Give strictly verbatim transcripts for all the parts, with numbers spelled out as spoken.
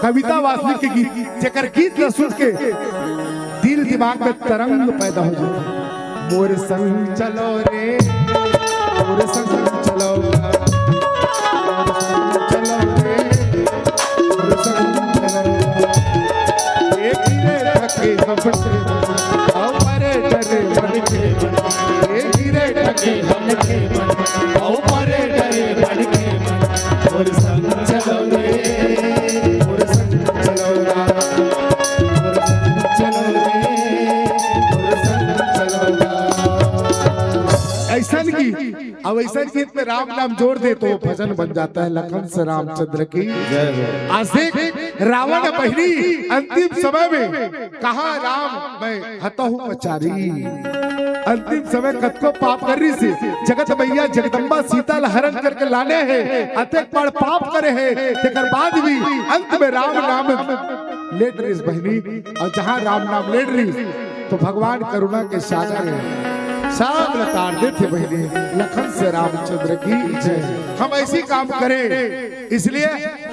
कविता वासनिक के गीत, जेकर गीत ल सुन के दिल दिमाग में तरंग पैदा हो जाथे। मोर संग चलो रे, मोर संग चलो, मोर संग चलो रे, मोर संग चलो। एक ही रे थके हम, आओ परे डरे मन के, एक ही रे थके हम, आओ परे डरे मन के। मोर संग चलो रे, मोर संग चलो ना, मोर संग चलो रे, मोर संग चलो ना। अइसन गीत, अब अइसन गीत में राम नाम जोड़ दे तो वो भजन बन जाता है। लखन से रामचंद्र की जय हो। आज देख, रावण बहिनी अंतिम समय में कहा, राम मैं हतहु पचारी। अंतिम समय कतको पाप कर रही से, जगत मैया जगदम्बा सीता ल हरण करके लाने हे, अतेक बड़ पाप करे हे, तेकर बाद भी अंत में राम नाम लेत रहिस बहिनी। अउ जहाँ राम नाम लेत रहिस, तो भगवान करुणा के सागर हे, सब ल तार देथे बहिनी। लखन से रामचंद्र की जय। हम ऐसी काम करें, इसलिए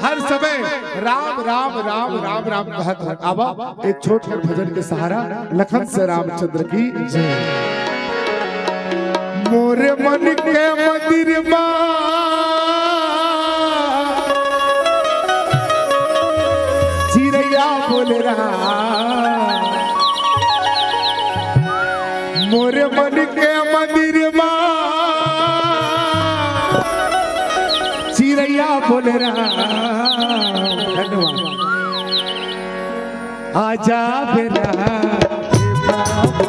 हर समय राम, राम, राम, राम, राम कहत हन। आवा, एक छोट कर भजन के सहारा, लखन से रामचंद्र की जय। मोरे मन के मंदिर मा चिरैया बोले रहा, मोरे मन के मंदिर मा चिरैया बोले रहा। धन्यवाद। आजा बेरा, हे प्रभु,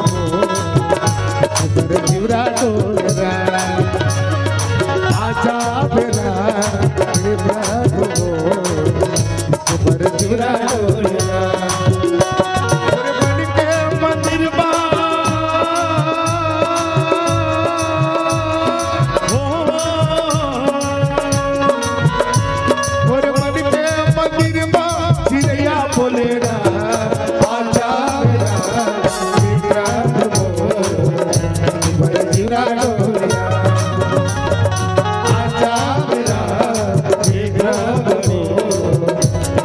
हमर जिउरा डोलरा। आजा बेरा, हे प्रभु, हमर जिउरा डोलरा। तोर मन के मंदिर बा, हो, मोर मन के मंदिर मा चिरैया बोले ना, आजा बेरा, हे प्रभु, हमर जिउरा डोलरा। आजा बेरा, हे प्रभु,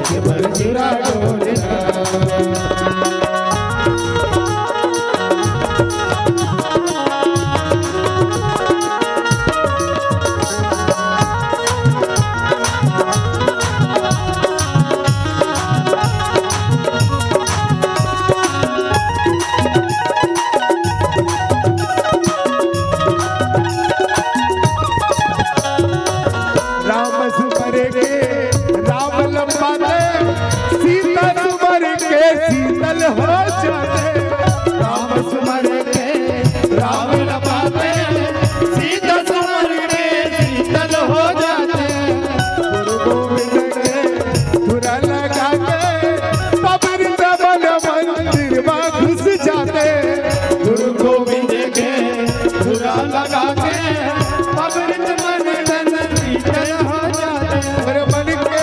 हमर जिउरा डोलरा। राम सुमर के राम लंबा दे, सीता सुमर के शीतल हो जाते। राम सुमर के राम लंबा दे, सीता सुमर के शीतल हो जाते। गुरु गोविंद के धुरा लगा के पवित्र मन मंदिर में घुस जाते। गुरु गोविंद के धुरा लगा के पवित्र मन तन शीतल हो जाते। अरे मन के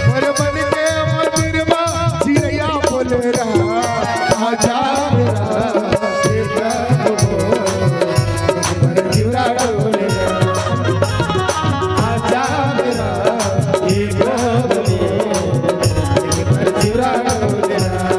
मोर मन के मंदिर मा चिरैया बोले रहा, आजा बेरा, हे प्रभु, हमर जिउरा डोले रहा। आजा बेरा, हे प्रभु, हमर जिउरा डोले रहा।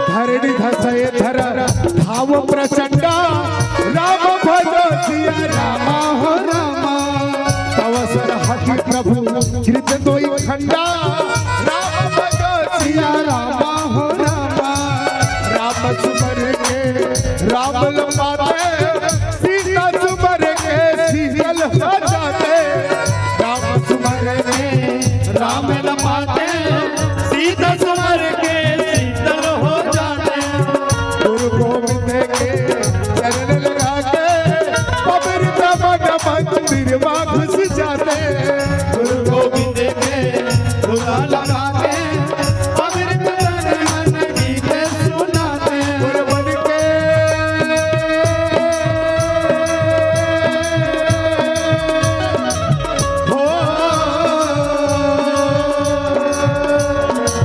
धरणी धसै धर धाव प्रचंडा, राम भजो सिया रामा हो रामा। तव सरहति प्रभु कृत दोई खंडा, राम भजो सिया रामा हो रामा। राम सुमर के राम लंबा दे, सीता सुमर के शीतल हो जाते। राम सुमर के राम मंदिर मा घुस जाते। गुरु गोविंद के बुला लगाते, अमृत तन मन गीत सुनाते। गुरु बन के हो,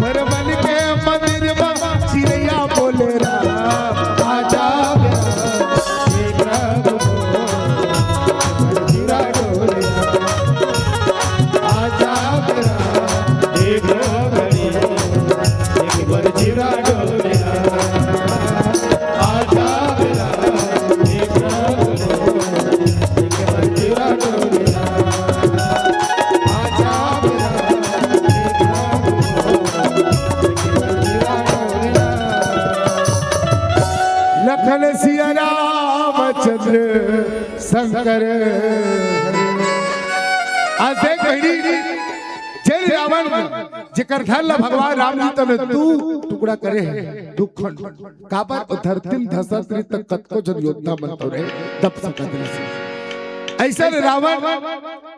गुरु बन के मंदिर मा चिरैया बोले राम, आजा। लखन सिया रामचंद्र शंकर। आज देख बहिनी, जेन रावण जेकर धन ला भगवान राम जी तमे दू टुकड़ा करे हे, दू खंड। काबर ओ धरती म धसत रहिस त कतको झन योद्धा मन तो रहे, दब सकत रहिस। अइसन रावण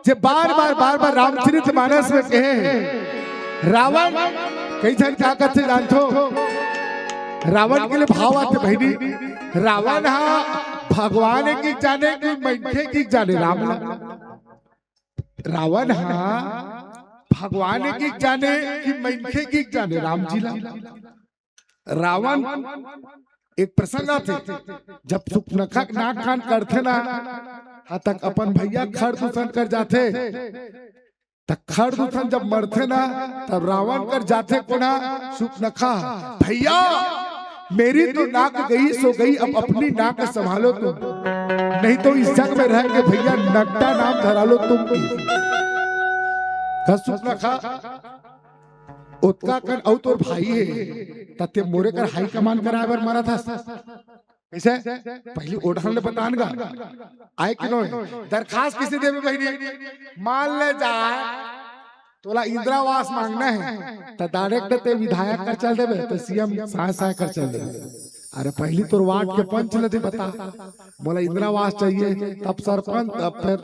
जे बार-बार, बार-बार रामचरित मानस में कहे हे, रावण कई झन का कथे जानथो? रावण के लिए भाव आथे बहिनी, रावण हा भगवान के जाने कि मनखे के जाने राम ला। रावण हा भगवान के जाने कि मनखे के जाने राम जी ला। रावण एक प्रसंग आथे, जब सुपनखा के नाक कान करथे ना, हा तक अपन भैया खरदूषण कर जाथे, त खरदूषण जब मरथे ना, तब रावण कर जाथे कोना सुपनखा, भैया मेरी तो नाक गई सो गई, अब अपनी नाक संभालो तुम, नहीं तो इस जग में रह के भैया नड्डा नाम धरा लो तुम भी। कस सुपनखा ओतका कन अउ तोर भाई हे, त ते मोरे कर हाई कमांड कराए बर मरत हस। कइसे? पहिली ओढ़न ले बतान गा। आय कि नोय? दरखास्त कइसे देबे बहिनी? मान ले जा, तोला इंदिरा आवास मांगना हे, त direct ते विधायक कर चल देबे, त सीएम साय साय कर चल देबे। अरे पहिली तोर वार्ड के पंच ल दे बता, मोला इंदिरा आवास चाहिए, तब सरपंच, तब फिर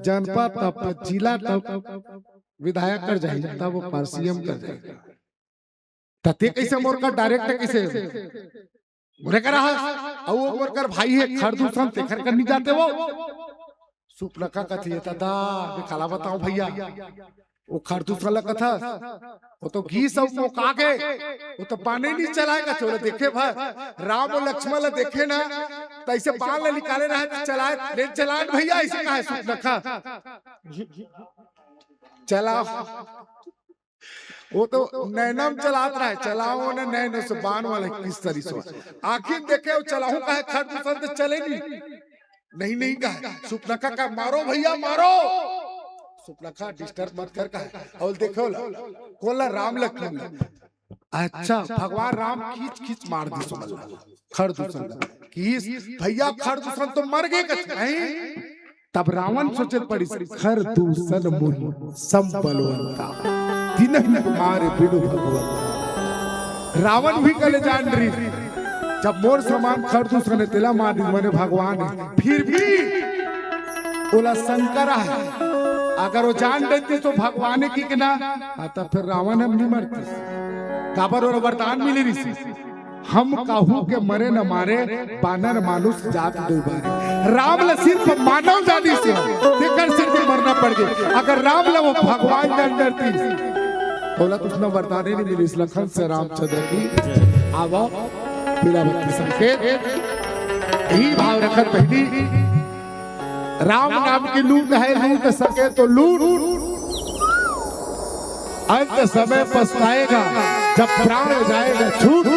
जनपद, तब फिर जिला, तब विधायक कर जाही, तब वो पार सीएम कर जाही। त ते कइसे मोर कर direct कइसे? मोरे कर हस, अउ वो मोर कर भाई हे, खरदूषण तेखर कर नहीं जाते वो। सुपनखा कथे, "ये त दा, मैं काला बताऊं भैया, वो खरदूषण ल कथस, वो तो गीस अउ मोका के, वो तो बाने नहीं चलाए," कथे, "ओला देखे भर, राम अउ लक्ष्मण ल देखे ना, त अइसे बान ल निकाले रहे त चलाए, ले चलान भैया," अइसे कहे सुपनखा। चला वो तो नैनम चलात रहे, चलाओ ने नैन से बान वाला किस तरी से। आखिर देखे वो चलाहूं कहे खरदूषण त चले नहीं। नहीं, नहीं कहे। सुपनखा का मारो भैया, मारो। सुपनखा disturb मत कर कहे। अउ देखो ला, कोला राम लखन ला। अच्छा, भगवान राम खींच खींच मार दी सुमन ला। खरदूषण ला। खींच, भैया खरदूषण तो मर गए कथे नहीं। तब रावण सोचे पड़िस, "खरदूषण मुनि सम बलवंता, तिनहि मारे बिनु भगवंता।" रावण भी कले जान रही, जब मोर समान खरदूषण हे, तेला मार दी, मने भगवान हे। फिर भी ओला शंका हे, अगर वो जान देते तो भगवान हे कि ना, हाँ, तब फिर रावण हम नहीं मरते। काबर ओला वरदान मिले रही। हम काहू के मरे न मारे, बानर मानुष जात दो बारे। राम ल सिर्फ मानव जानिस हे, तेकर सिर्फ मरना पड़ गे। अगर राम ल वो भगवान जान डरती, तोला तो उसने वरदान ही नहीं मिलिस। लखन से रामचंद्र की। आवो, पीला बत्ती संकेत। यही भाव रखत बहिनी, राम नाम की लूट हे, लूट सके तो लूट। अंत समय पछताएगा जब प्राण जाएगा छूट।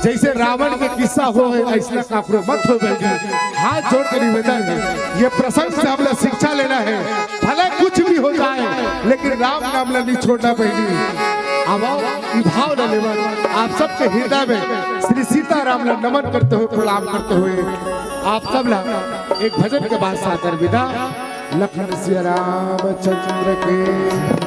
जैसे रावण के किस्सा हो हे, अइसना काकरो मत हो बहिनी। हाथ जोड़ के निवेदन हे, ये प्रसंग से हमला शिक्षा लेना हे। भले कुछ भी हो जाए, लेकिन राम नाम ला नहीं छोड़ना बहिनी। आवो, ई भाव ला लेवन, आप सबके हृदय में श्री सीताराम ला नमन करते हुए, प्रणाम करते हुए आप सब ला एक भजन के बाद सादर विदा। लखन सिया रामचंद्र के।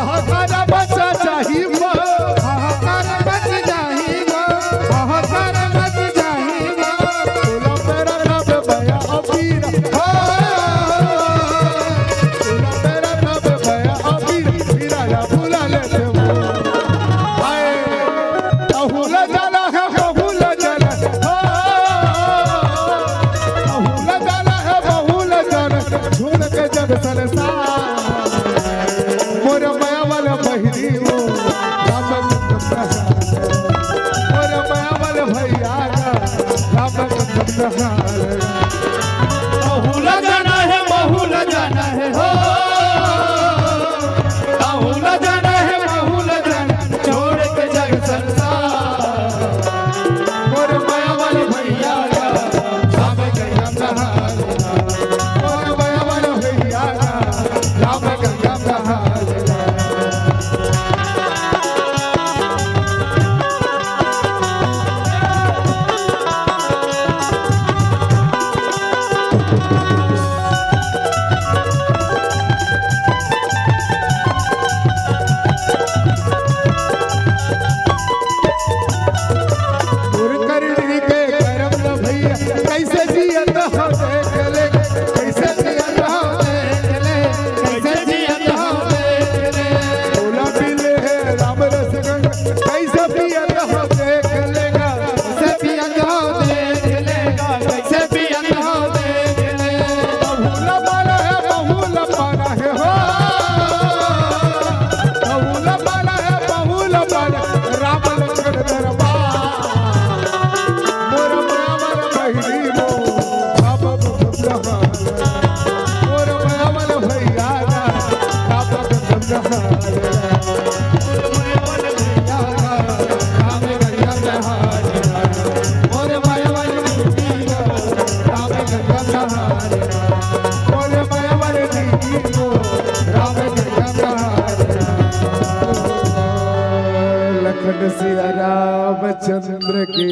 हाहाकार मच जाही वो, हाहाकार मच जाही वो, हाहाकार मच जाही वो। तोला पैरा ना बे बया अबीर, हो। तोला पैरा ना बे बया अबीर, बीरा ला भुला लेथे वो। हाय, तहूँ ला जाना हे, बहू ला जाना हे, हो। बहू ला जाना हे, बहू ला जाना हे, छोड़ के जग संसार। मोर मया वाला बहिनी वो, राम कसम कहार। मोर मया वाला भैया ना, राम कसम कहार। बहू ला जाना हे, बहू ला जाना हे, हो। बहू ला जाना हे, बहू ला जाना हे, छोड़ के जग संसार। मोर मया वाला भैया ना, राम कसम कहार। मोर मया वाला भैया ना, राम कसम कहार। मोर करनी के करम न भैया, कइसे जियत हो देख ले, कइसे जियत हो देख ले, कइसे जियत हो देख ले। बोला पीले हे राम रस गंगा, कइसे पियत हो देख लेगा, कइसे पियत हो देख लेगा, कइसे पियत हो देख ले। बहू ला पाना हे, बहू ला पाना हे, हो। बहू ला पाना हे, बहू ला पाना हे, राम लखन दरबार। मोर मया वाला बहिनी वो, बाबा को समझा। मोर मया वाला भैया ना, बाबा को समझा। लखन सिया रामचंद्र के।